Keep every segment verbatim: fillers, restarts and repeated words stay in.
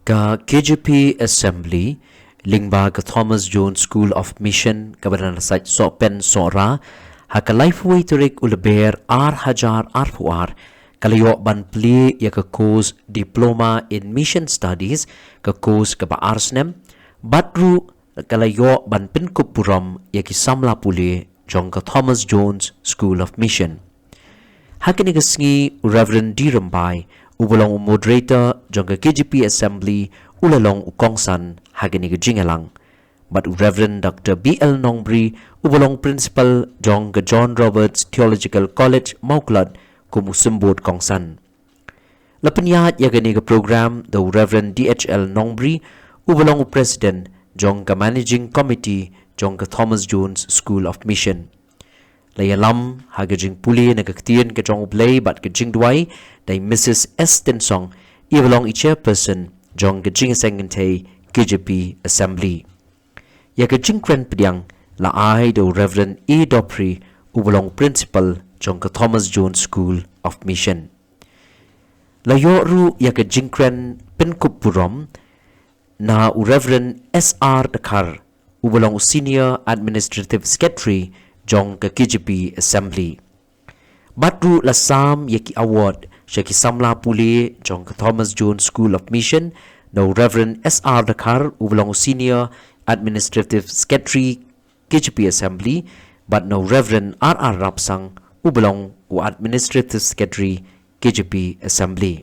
Ka K J P Assembly lyngba ka Thomas Jones School of Mission kaba dang sait Sohpen Sohra ha ka laiphew wei tarik u Lber ar hajar arphew ar ka la ïoh ban plie ïa ka course Diploma in Mission Studies, ka course kaba ar snem, bad ruh ka la ïoh ban pynkup burom ïa ki samla pule jong ka Thomas Jones School of Mission. Ha kane ka sngi u Reverend D Rymbai, uba long u moderator jong ka K J P Assembly, u la long u kongsan ha kane ka jingïalang. Bad u Reverend Doctor B L Nongbri, uba long principal jong ka John Roberts Theological College Mawklat, kum u symbud kongsan. La pynïaid ïa kane ka program da u Reverend D H L Nongbri, uba long u president jong ka Managing Committee jong ka Thomas Jones School of Mission. La ïalam ha ka jingpule na ka ktien ka jong U Blei bad ka jingduwai da i Mrs S Tynsong, iba long i chairperson jong ka jingïaseng kynthei K J P Assembly. Ïa ka jingkren pdiang la ai da u Reverend A Dopri, uba long principal jong ka Thomas Jones School of Mission. La ïoh ruh ïa ka jingkren pynkup burom na u Reverend S R Dkhar, uba long u Senior Administrative Secretary jong ka K J P Assembly. Bad ruh la sam ïa ki award sha ki samla pule jong ka Thomas Jones School of Mission, na u Reverend S R Dkhar, uba long u Senior Administrative Secretary K J P Assembly, bad na u Reverend R R Rapsang, uba long u Administrative Secretary K J P Assembly.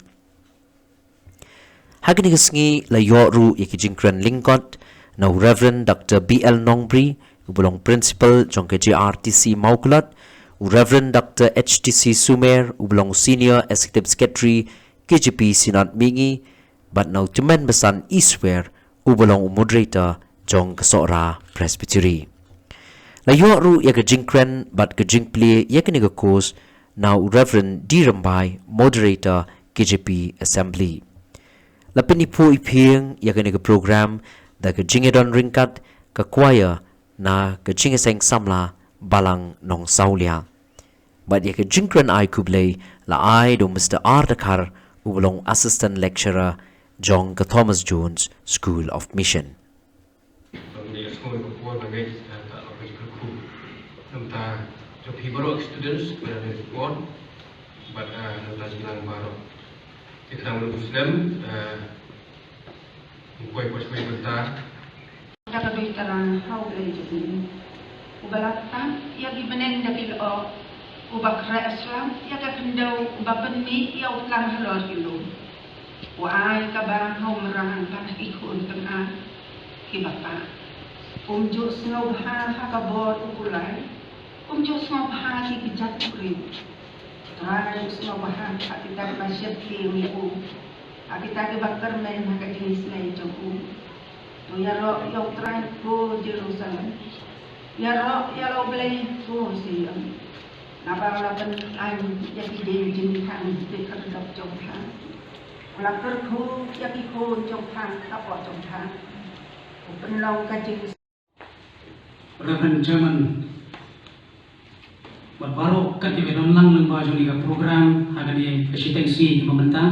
Ha kane ka sngi la ïoh ruh ïa ki jingkren lyngkot na u Reverend Doctor B L Nongbri, uba long principal jong ka J R T C Mawklat, u Reverend Doctor H T C Sumer, uba long Senior Executive Secretary K J P Synod Mihngi, bad na u Tymmen Basan Iswer, uba long u moderator jong ka Sohra Presbytery. La ïoh ruh ïa ka jingkren bad ka jingplie ïa kane ka course na u Reverend D Rymbai, moderator K J P Assembly. La pyniphuh iphieng ïa kane ka program da ka jingïadon ryngkat ka choir na ka jingïaseng samla Balang Nongsawlia. Bad ïa ka jingkren ai khublei la ai da u Mister R Dkhar, uba long Assistant Lecturer jong ka Thomas Jones School of Mission. Ngi la sngew ïa ka por ba ngeit, eh, ka la ka jingkyrkhu. Namar ta jong phi baroh students ba la dei ka por. Bad, eh, namar ta jinglang baroh. Te khnang ba la slem, eh, ngi poi poi shwa bynta. Da ka dei tara ha U Blei jong ngi, uba la tap ïa ki bneng da ki lyoh, uba khreh slap ïa ka khyndew, uba pynmih ïa u tlang halor ki lum. U ai ka bam ha u mrad bad ha ki khun tyngab kiba pah. Kumjuh sngewbha ha ka bor u kulai, kumjuh sngewbha ki kjat u briew. Trai u sngewbha ha kita kiba sheptieng ïa u, ha kita kiba kyrmen ha ka jingisynei jong u. To ïaroh ïa U Trai ko Jerusalem. Ïaroh ïa la U Blei ko Sion. Naba u la pynaiñ ïa ki dieng jingkhang ki khyrdop jong pha. U la kyrkhu ïa ki khun jong pha, ka por jong pha. U pynlong ka jing Reverend Chairman bad baroh kat kiba don lang lyngba jong kane ka program ha kane ka shiteng sngi kaba mynta.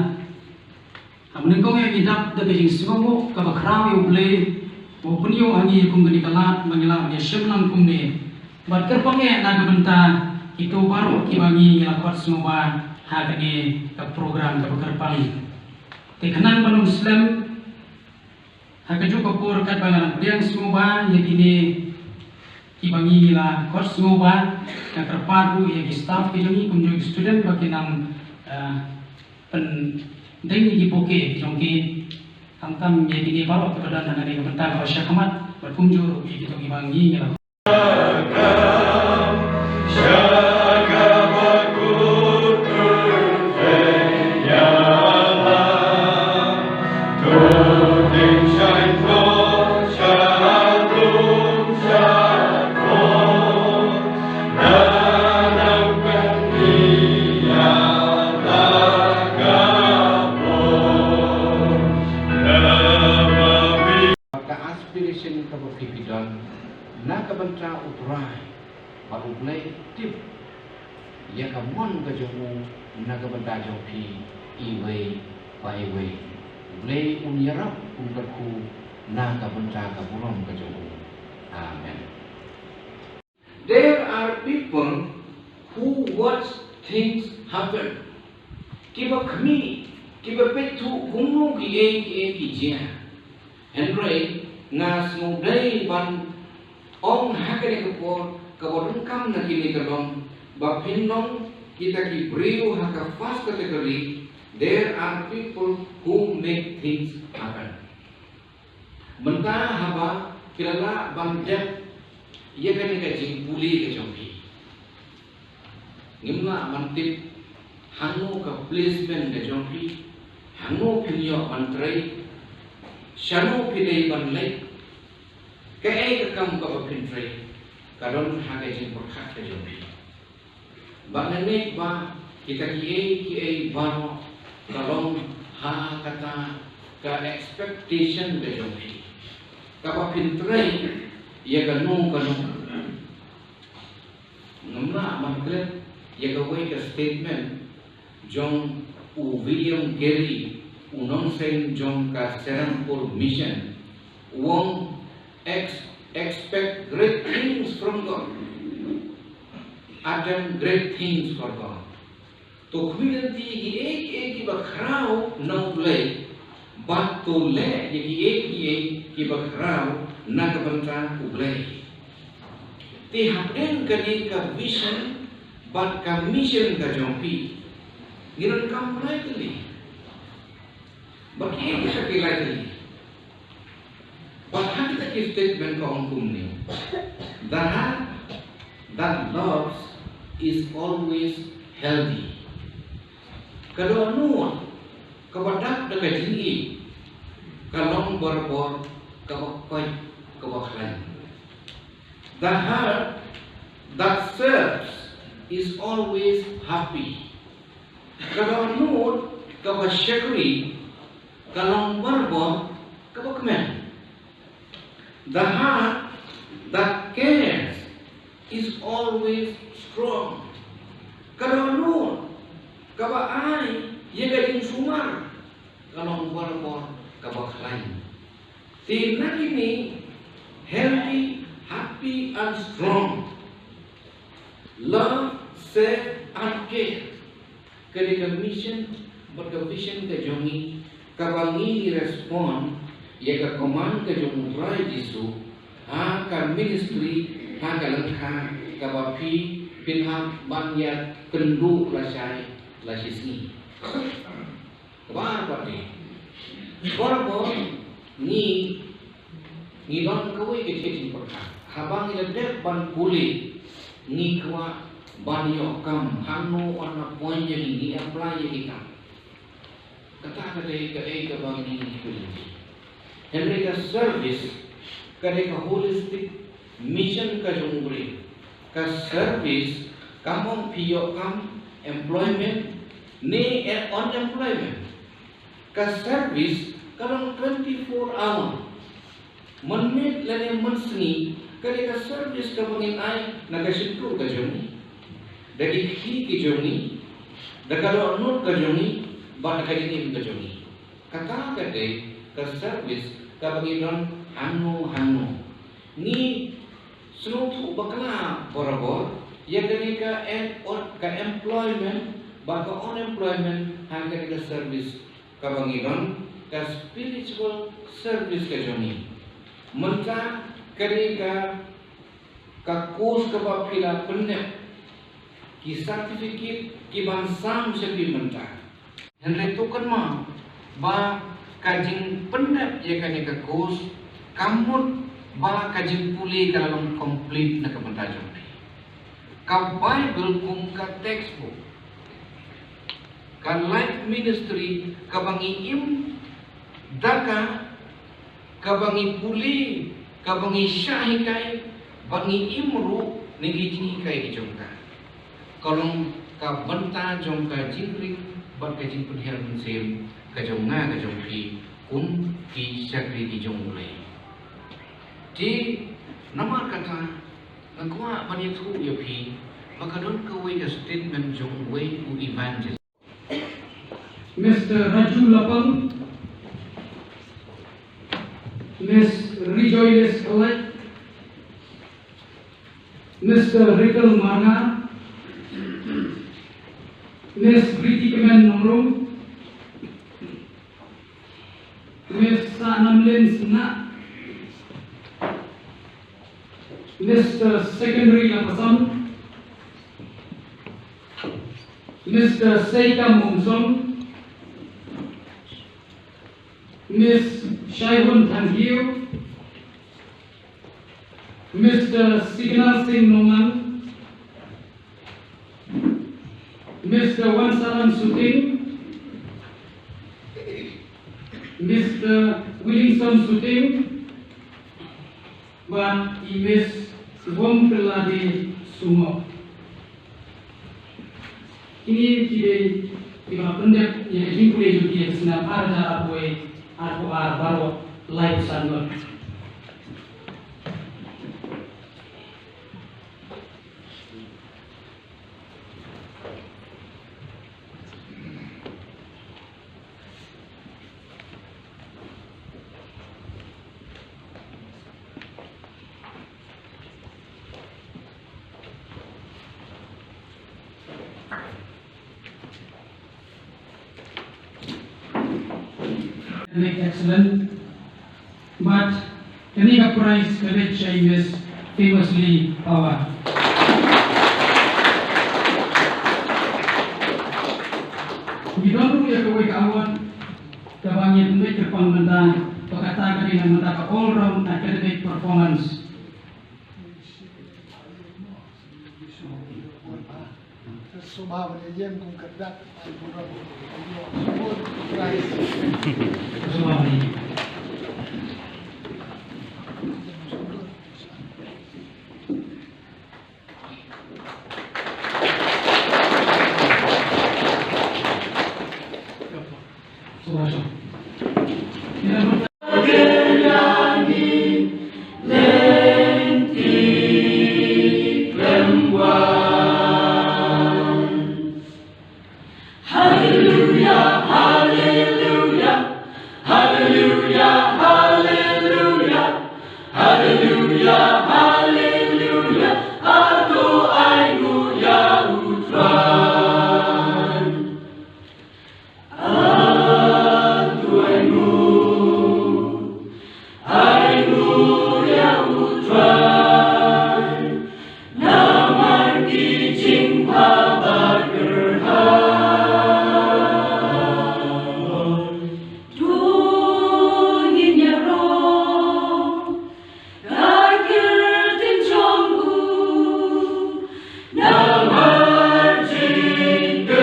Ha mynnyngkong ïa ngi dap da ka jingsngewnguh kaba khraw ïa U Blei ba u pynïoh ha ngi kum kane ka lad ba ngi lah ban ïa shim lang kumne. Bad kyrpang eh na ka bynta kito baroh kiba ngi ngi la khot sngewbha ha kane ka program kaba kyrpang. Te khnang ban ym slem ha kajuh ka por katba nga dang pdiang sngewbha ïa kine kiba ngi la khot sngewbha, nga kyrpad ruh ïa ki staff ki jong ngi kumjuh ki student ba kin nang, eh, pyndeng ïa ki bouquet ki jong ki, khamtam ïa kine baroh kiba don hangne ka bynta kaba shakhmat, bad kumjuh ruh ïa kito kiba ngi ngi la Ka aspiration kaba phi phi don na ka bynta U Trai, bad U Blei tip ïa ka mon ka jong u na ka bynta jong phi iwei pa iwei. Blei un ïarap, un kyrkhu na ka bynta ka burom ka jong u. Amen. There are people who watch things happen. Kiba khmih, kiba peit kumno kiei kiei ki jia. Hynrei nga sngewdei ban ong ha kane ka por kaba donkam na kine ka long ba phin long kita ki briew ha ka first category. There are people who make things happen. Mynta haba phi la lah ban dep ïa kane ka jingpule ka jong phi, ngim lah ban tip hangno ka placement ka jong phi, hangno phin ïoh ban trei, shano phi dei ban leit, kaei ka kam kaba phin trei, ka don ha ka jingpyrkhat ka jong phi. Ba nga ngeit ba kita kiei kiei baroh ka long ha kata ka expectation ka jong phi, kaba phin trei ïa kano kano. Ngam lah ban klet ïa kawei ka statement jong u William Carey, u nongseng jong ka Serampore Mission, u ong, ex- expect great things from God. Attempt great things for God. To khmih lynti kiei kiei kiba khraw na U Blei, bad to leh ïa kiei kiei kiba khraw na ka bynta U Blei. Te hapdeng kane ka vision bad ka mission ka jong phi, ngi donkam lai tylli. Ba kiei kiei ki lai tylli. Bad ha kita ki statement ka ong kumne: The heart that loves is always healthy. Ka dohnud kaba dap da ka jingïeit ka long barabor kaba koit kaba khlaiñ. The heart that serves is always happy. Ka dohnud kaba shakri ka long barabor kaba kmen. The heart that cares is always strong. Ka dohnud kaba ai ïa ka jingsumar ka long barabor kaba khlaiñ. Te na kine, healthy, happy and strong, love, serve and care. Kane ka mission bad ka vision ka jong ngi, kaba ngi respond ïa ka command ka jong U Trai Jisu ha ka ministry, ha ka lyngkha kaba phi phin hap ban ïakynduh lashai lashisngi. Kaba ar pat de, barabor ngi, ngi don kawei ka jingpyrkhat. Haba ngi la dep ban pule, ngi kwah ban ïoh kam, hangno yn appoint ïa ngi, ngi apply ïa ki kam. Kata ka dei kaei kaba ngi pule. Hynrei ka service ka dei ka holistic mission ka jong U Blei. Ka service kam ong phi ïoh kam, employment ne unemployment. Ka service ka long twenty-four hour. Mynmiet lane mynsngi ka dei ka service kaba ngin ai na ka shyntur ka jong ngi, da ki kti ki jong ngi, da ka dohnud ka jong ngi, bad da ka jingim ka jong ngi. Kata ka dei ka service kaba ngi don hangno hangno. Ngi sngewthuh bakla barabor ïa kane ka em-, ka employment bad ka unemployment ha kane ka service kaba ngi don, ka spiritual service ka jong ngi. Mynta kane ka, ka course kaba phi la pynnep, ki certificate ki ban sam sha phi mynta. Hynrei to kynmaw ba ka jingpynnep ïa kane ka course kam mut ba ka jingpule ka la long complete na ka bynta jong phi. Ka Baibl kum ka textbook. Ka life ministry kaba ngi im da ka, kaba ngi pule, kaba ngi shah hikai, ba ngi im ruh na ki jinghikai ki jong ka, ka long ka bynta jong ka jingring bad ka jingpynhiar mynsiem ka jong nga ka jong phi kum ki shakri ki jong U Blei. Te namar kata, nga kwah ban ïathuh ïa phi ba ka don kawei ka statement jong uwei u evangelist. Mister Raju Lapang, Miss Rejoice Kalait, Mister Ritel Marngar, Miss Riti Kemen Nongrum, Miss Sanamlin Sna, Mister Secondary Lapasam, Mister Seika Mumsong, Miss Shaihun Thanghiu, Mister Signal Singh Nonglang, Mister Wansalan Suting, Mister Williamson Suting, bad i Miss Wongkelade Sungok. Kine ki dei kiba pyndep ïa ka jingpule jong ki ïa ka snem ar hajar arphew wei arphew ar baroh laiphew san ngut. Excellent. But kane ka prize ka leit sha i Miss Famously Power. Ngi don ruh ïa kawei ka award kaba ngi pynbeit kyrpang mynta, ba kata ka dei na mynta ka all round academic performance. Hallelujah, hallelujah, hallelujah, hallelujah, hallelujah, hallelujah. Hato ai nguh ïa U Trai? Hato ai nguh? Ai nguh ïa U Trai, namar ki jingpha ba kyrhai. To ngin ïaroh ka ktien jong U, namar jingkyrkhu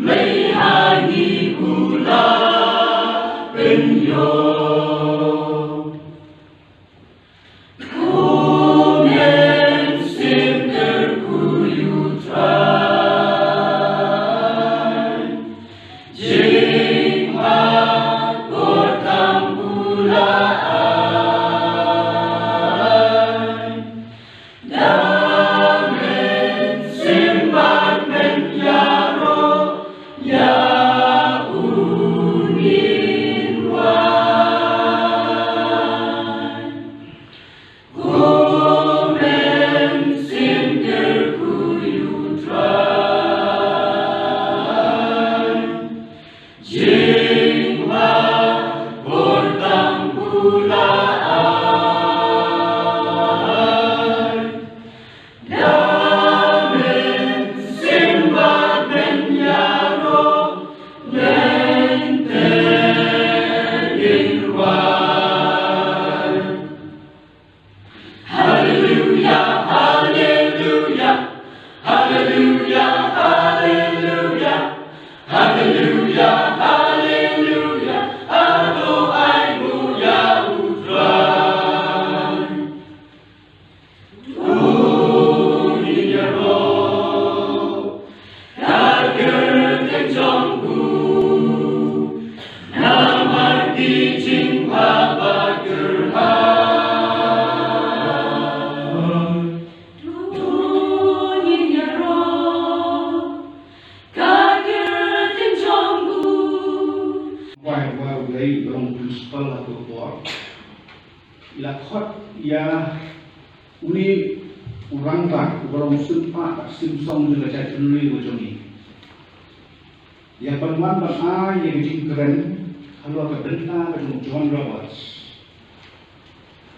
Blei ha ngi U la pynïoh. U Mynsiem Kyrkhu U Trai, jingpha kordam U la ai. Da mynsiem bad mynñiaroh ïa U ngin wai. U Mynsiem Kyrkhu U Trai, jingpha kordam U la ai. Da mynsiem bad mynñiaroh lynter ngin wai. Ïa une u rangbah uba long u sympa bad u symsong jong ka jaitbynriew ka jong ngi. Ïa ban wan ban ai ïa ka jingkren halor ka bynta ka jong u John Roberts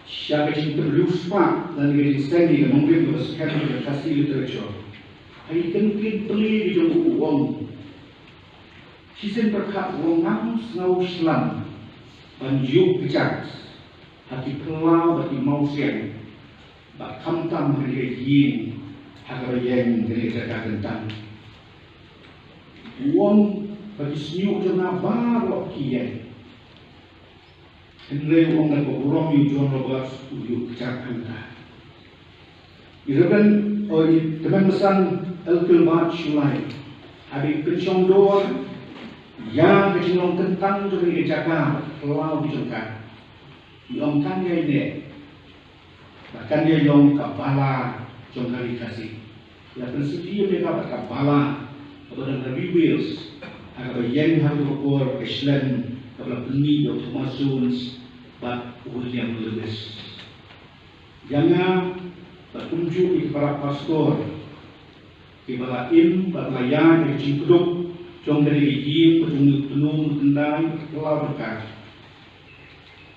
sha ka jingpynriewspah lane ka jingseng ïa ka nongrim kaba skhem ka Khasi Literature. Ha ki kyntien plie ka jong u, u ong: Shisien pyrkhat u ong ngam sngew shlan ban ïuh kjat ha ki phyllaw bad ki mawsiang, bad khamtam ha kane ka ïing ha kaba ïeng kane ka jaka kyntang. U ong ba ki shñiuh jong nga baroh ki ïeng. Hynrei u ong da kaba burom ïa u John Roberts u ïuh kjat hangta. I Reverend, o, i Tymmen Basan Elkilbert Shullai, haba i pynshong dor ïa ka jinglong kyntang jong kane ka jaka, phyllaw jong ka, i ong kan ïai neh, bad kan ïai long ka bala jong ka Ri Khasi. La pynsyriem ïa ka bad ka bala kaba don ha Ri Wales ha kaba ïeng ha kaba por ka shlem kaba la pynmih ïa u Thomas Jones bad u William Lewis. Ïa nga bad kumjuh ïa ki para pastor kiba la im bad la ïaid ha ka jingkdup jong kane ka ïing ba jong u Tnum Tyndai bad ka phyllaw jong ka,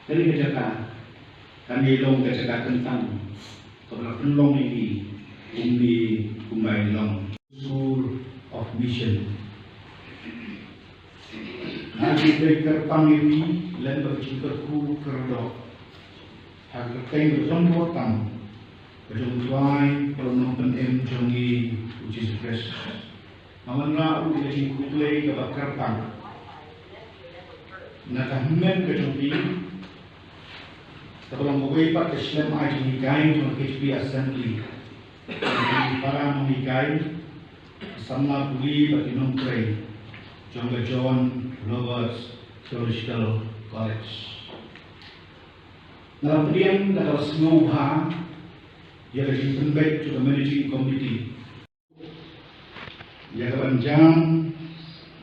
kane ka jaka kan ïai long ka jaka kyntang kaba la pynlong ïa ngi kumne kumba ngi long. School of Mission. Nga ai kyrpang ïa phi lem bad ka jingkyrkhu kyrdoh ha ka kyrteng kaba jong ka tam, ka jong U Trai bad U Nongpynim jong ngi U Jisu Khrist. Nga wanrah ruh ïa ka jingkhublei kaba kyrpang na ka hynmen ka jong phi kaba long kawei pat ka shlem ai jinghikai jong ka K J P Assembly, ki para nonghikai, samla pule bad ki nongtrei jong ka John Roberts Theological College. Nga la pdiang da kaba sngewbha ïa ka jingpynbeit jong ka Managing Committee ïa ka ban jam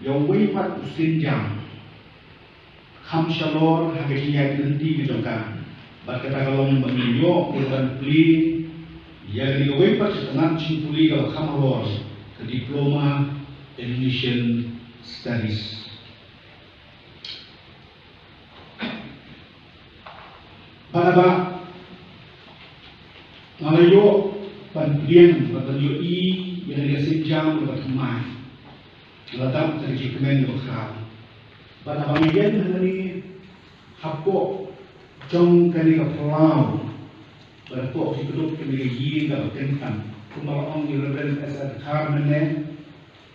ïa uwei pat u sienjam kham shalor ha ka jingïaid lynti ka jong ka. Bad kata ka long ba ngi ïoh ïa ka ban plie ïa kane kawei pat ka tnat jingpule kaba kham halor, ka Diploma in Mission Studies. Bad haba nga la ïoh ban pdiang bad ban ïohi ïa kane ka sienjam kaba thymmai, nga la dap da ka jingkmen kaba khraw. Bad haba nga ïeng hangne hapoh jong kane ka phyllaw bad hapoh ka jingkdup kane ka ïing kaba kyntang, kumba la ong ïa u Reverend S R Dkhar mynne,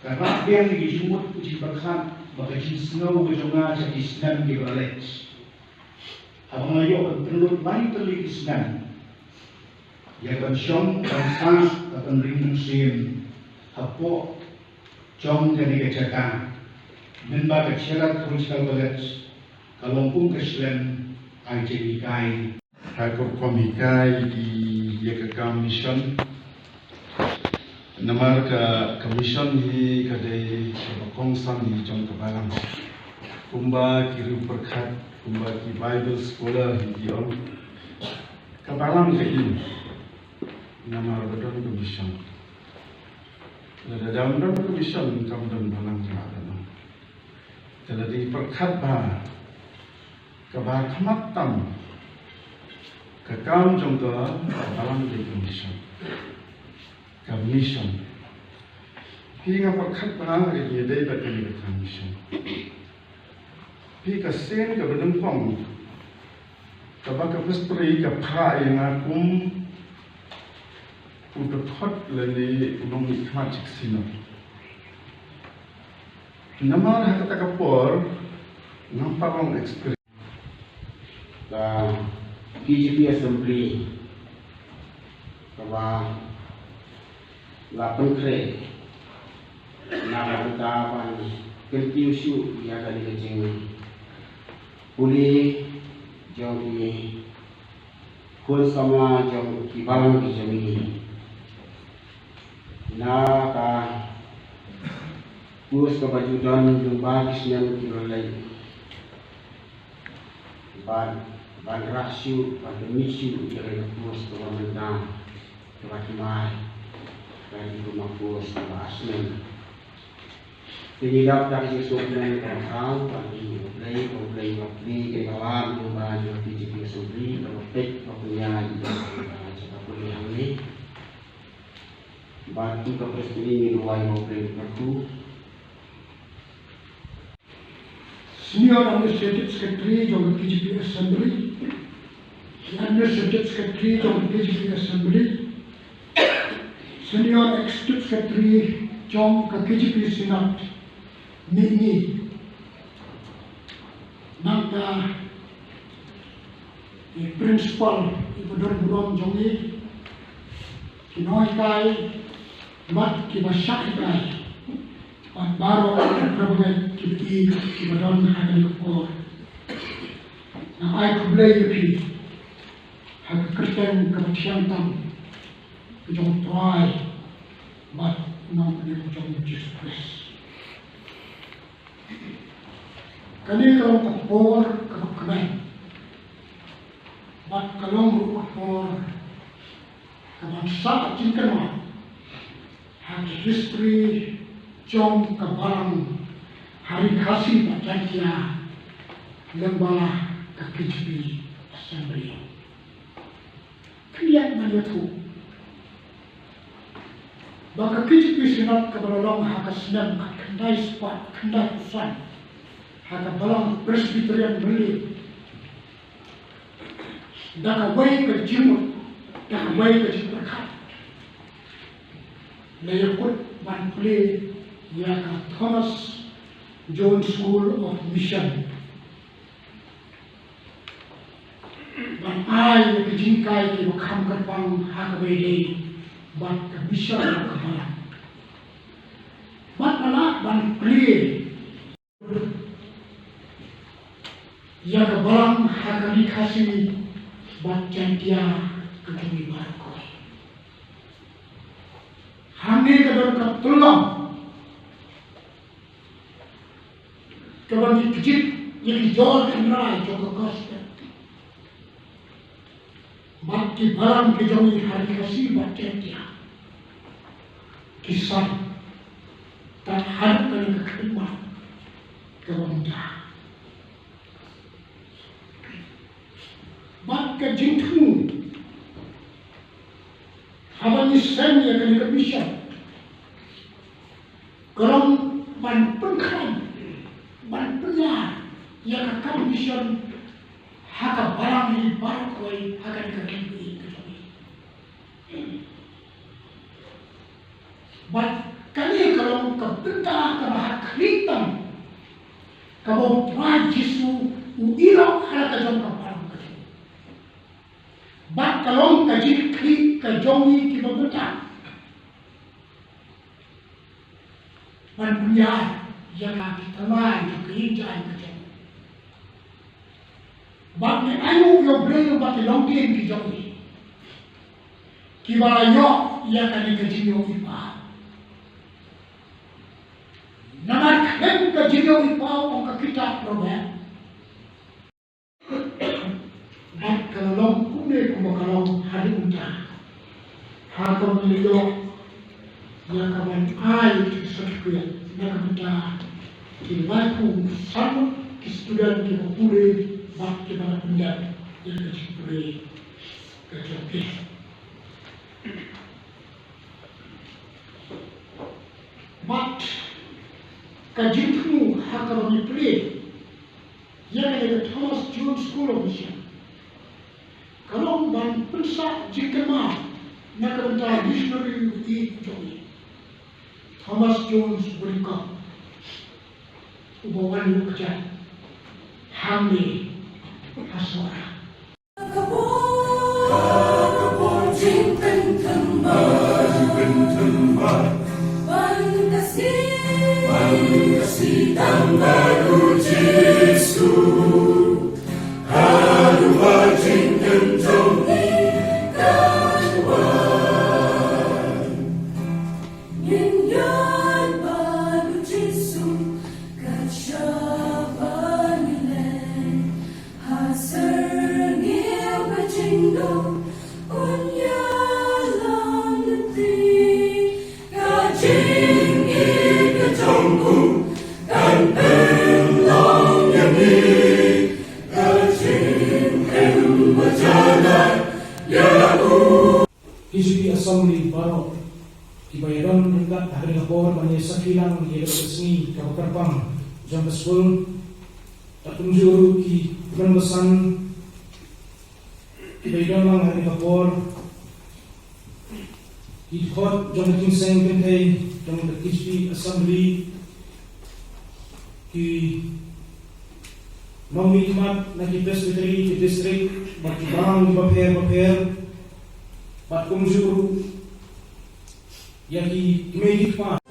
ka rah biang ïa ki jingmut, ka jingpyrkhat bad ka jingsngew ka jong nga sha ki snem kiba la leit. Haba nga la ïoh ban pynlut lai tylli ki snem ïa ka ban shong, ban sah bad ban ring mynsiem hapoh jong kane ka jaka, mynba ka Cherrad Theological College ka long kum ka shlem ai jinghikai. Ha ka rukom hikai ïa ka kam mission. Namar ka, ka mission hi ka dei kaba kongsan hi jong ka balang. Kumba ki riewpyrkhat, kumba ki Bible scholar hi ki ong, ka balang ka im namar ba don ka mission. Lada ym don ka mission kam don balang, ka la don. Te lada pyrkhat ba kaba khmat tam ka kam jong ka balang dei ka mission. Ka mission. Phi, nga pyrkhat ba ha ka jingïadei bad kane ka kam mission, phi, ka sien kaba nyngkong kaba ka mystery ka phah ïa nga kum u dkhot lane u nongmihkhmat jong ka synod. Namar ha kata ka por ngam pat long experience. Ka K J P Assembly kaba la pynkhreh na ka bynta ban kyntiew shuh ïa kane ka jingpule jong ki khun samla jong ki balang ki jong ngi. Na ka course kaba ju don lyngba ki snem kiba la leit. Bad Ban rah shuh, ban pynmih shuh ïa ka post kaba mynta, kaba thymmai, ka dei kum ka post kaba ar snem. Te ngi dap da ka jingsngewkmen kaba khraw, ban ïa U Blei, U Blei uba plie ïa ka lam lyngba jong ka K J P Assembly, kaba peit, kaba pynïaid ïa ka jaka pule hangne. Bad kum ka President ngi duwai ba U Blei un kyrkhu. Senior Administrative Secretary jong ka K J P Assembly, Administrative Secretary jong ka K J P Assembly, Senior Executive Secretary jong ka K J P Synod, mih ngi, nangta i Principal, i ba don burom jong ngi, ki nonghikai, bad ki ba shah hikai, bad baroh ki para bangeit ki ba ïeit ki ba don ha kane ka por. Nga ai khublei ïa phi ha ka kyrteng kaba thiang tam ka jong U Trai bad U Nongpynim jong ngi U Jisu Khrist. Kane ka long ka por kaba kmen bad ka long ruh ka por kaban sah jingkynmaw ha ka history jong ka Balang ha Ri Khasi bad Jaiñtia lyngba ka K J P Assembly. Khyndiat ngan ïathuh ba ka K J P Synod kaba la long ha ka snem khatkhyndai spah khyndai phew san ha ka Balang Presbyterian Mylliem, da kawei ka jingmut, da kawei ka jingpyrkhat, la ïakut ban plie ïa ka Thomas Jones School of Mission, ban ai ïa ka jinghikai kiba kham kyrpang ha kaba ïadei bad ka mission ka Balang. Bad la lah ban plie ïa ka Balang ha ka Ri Khasi bad Jaiñtia ka jong ngi baroh kawei. Hangne ka don ka tulong kaba ngi kjit ïa ki jor tynrai jong ka Gospel bad ki Balang ki jong ngi ha Ri Khasi bad Jaiñtia ki san. Tad haduh kane ka khlieh kaba mynta. Bad ka jingthmu haba ngi seng ïa kane ka mission ka long ban pynkhlaiñ, ban pynïar ïa ka kam mission ha ka Balang hi baroh kawei ha kane ka ri ka jong ngi. Bad kane ka long ka bynta kaba ha khlieh tam kaba U Trai Jisu u ïehnoh ha la ka jong ka Balang ka jong ngi. Bad ka long ka jingkhlieh ka jong ngi kiba bynta ban pynïar ïa ka, ki tynrai jong ka ïing jaiñ ka jong ngi. Bad ngi ainguh ïa U Blei lyngba ki longdien ki jong ngi kiba la ïoh ïa kane ka jingïohi paw. Namar khlem ka jingïohi paw, ong ka kitab Proverb, bad ka la long kumne kumba ka long haduh mynta, ha kaba ngi ïoh ïa ka ban ai ïa ki certificate na ka bynta ki laiphew san ngut ki student kiba pule bad kiba la pyndep ïa ka jingpule ka jong ki. Bad ka jingthmu ha kaba ngi plie ïa kane ka Thomas Jones School of Mission ka long ban pynsah jingkynmaw na ka bynta missionary u ïeit u jong ngi, Thomas Jones Woodcock, uba wan ïuh kjat hangne ha Sohra. Ka bor, ka bor jingpynthambor, jingpynthambor. Ban ka sngi, ban ka sngi tang bad U Jisu. Haduh ba jingim jong ngi kan wan. Ngin ïaid bad U Jisu, kat shaba ngi leit ha syrngiew. K J P Assembly baroh kiba ïadon ryngkat ha kane ka por ban ïa sakhi lang ïa ka sngi kaba kyrpang jong ka skul. Bad kumjuh ruh ki nongbasan kiba ïadon lang ha kane ka por, ki dkhot jong ka jingïaseng kynthei jong ka K J P Assembly, ki nongmihkhmat na ki Presbytery, ki district bad ki balang kiba pher bapher, bad kumjuh ruh ïa ki kmie ki kpa